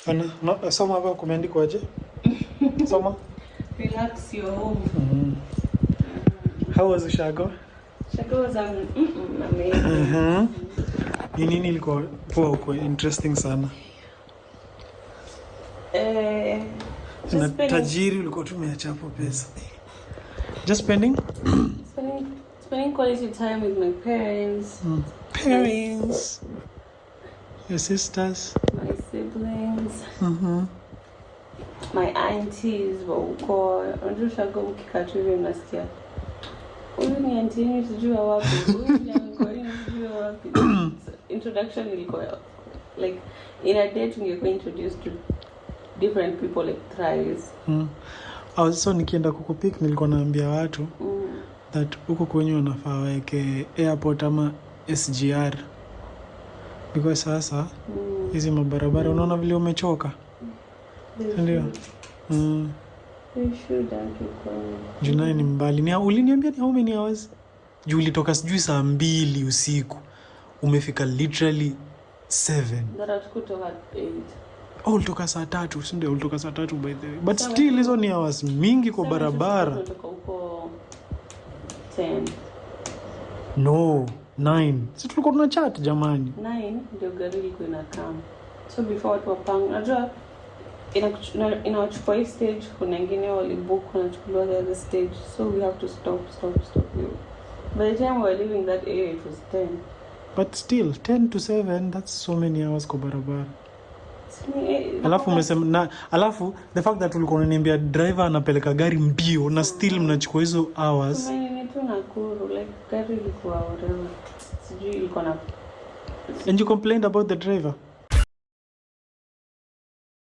Ana, no, soma hapa kumeandikwa aje? Soma. Relax your home. How was Ushago? Shago was amazing. Ni nini ilikuwa poa huko, interesting sana? Just Na spending, tajiri ulikuwa tumeacha hapo pesa. Just spending? spending quality time with my parents, Parents. Your sisters. My siblings, my aunties wa huko. Unajua ushago mkikaa tu hivi mnasikia huyu ni auntie yenu sijui wa wapi, huyu ni uncle yenu sijui wa wapi. So, introduction ilikuwa like in a day tungekuwa introduced to different people like thrice. Also nikienda kukupick nilikuwa naambia watu that huko kwenye wanafaa waweke airport ama SGR because sasa hizi mabarabara unaona vile umechoka. They Ndio. should. They should actually. Juu naye ni mbali. Ni uliniambia ni how many hours? Juu ulitoka sijui saa 2 usiku, umefika literally 7. That hatukutoka 8. Oh, ulitoka saa 3, si ndio? Ulitoka saa 3, by the way. But Sawa. still hizo ni hours mingi kwa Seven barabara. Tumetoka huko 10. No, 9. Si tulikuwa tuna chat, jamani. 9 ndio gari ilikuwa inacome, so before watu wapange, unajua inawachukua hii stage, kuna wengine walibook wanachukuliwa the other stage, so we have to stop, stop, stop you. By the time we were leaving that area it was 10. But still 10 to 7, that's so many hours kwa barabara. Alafu umesema na alafu the fact that ulikuwa unaniambia driver anapeleka gari mbio na still mnachukua hizo hours. Tumenini tu Nakuru, like gari ilikuwa whatever, sijui ilikuwa na And you complained about the driver.